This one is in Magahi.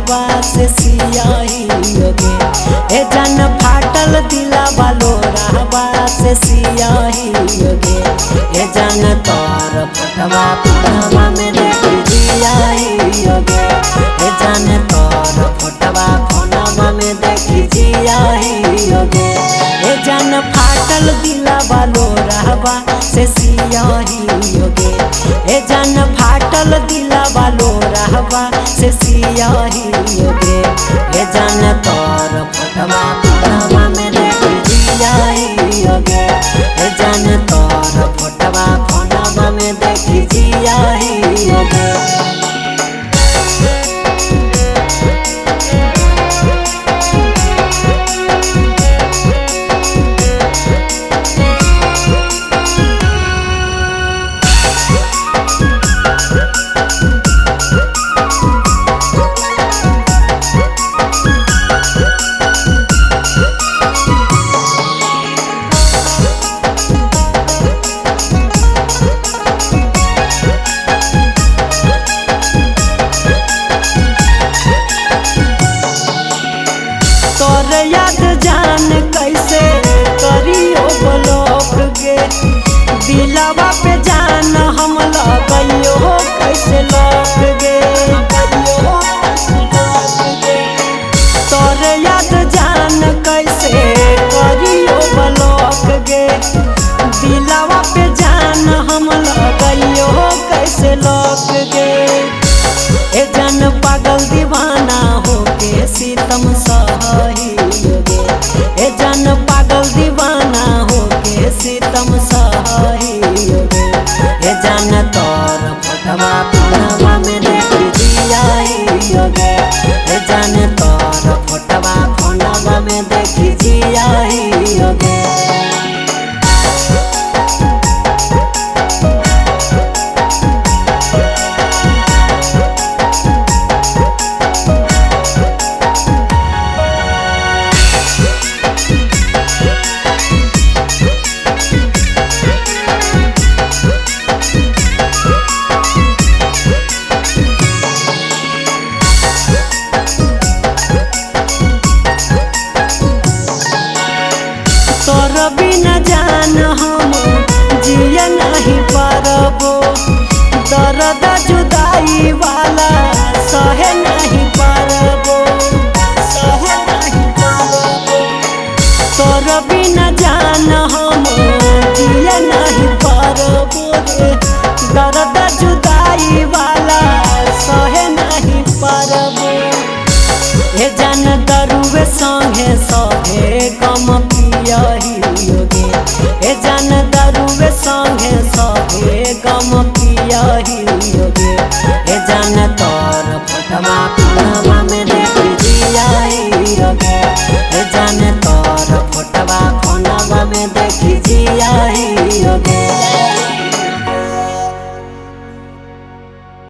रहबा से सियाही गे। ए जान फाटल दिलावा लोरावा से सियाही गे। ए जान तोर फोटवा फोनवा में देखी जियाही गे। ए जान तोर फोटवा फोनवा में देखी जियाही गे। ए जान फाटल दिलावा लोरावा से सियाही गे। ए जान फाटल दिलावा लोरावा से सियाही गे। ए जान तोर फोटवा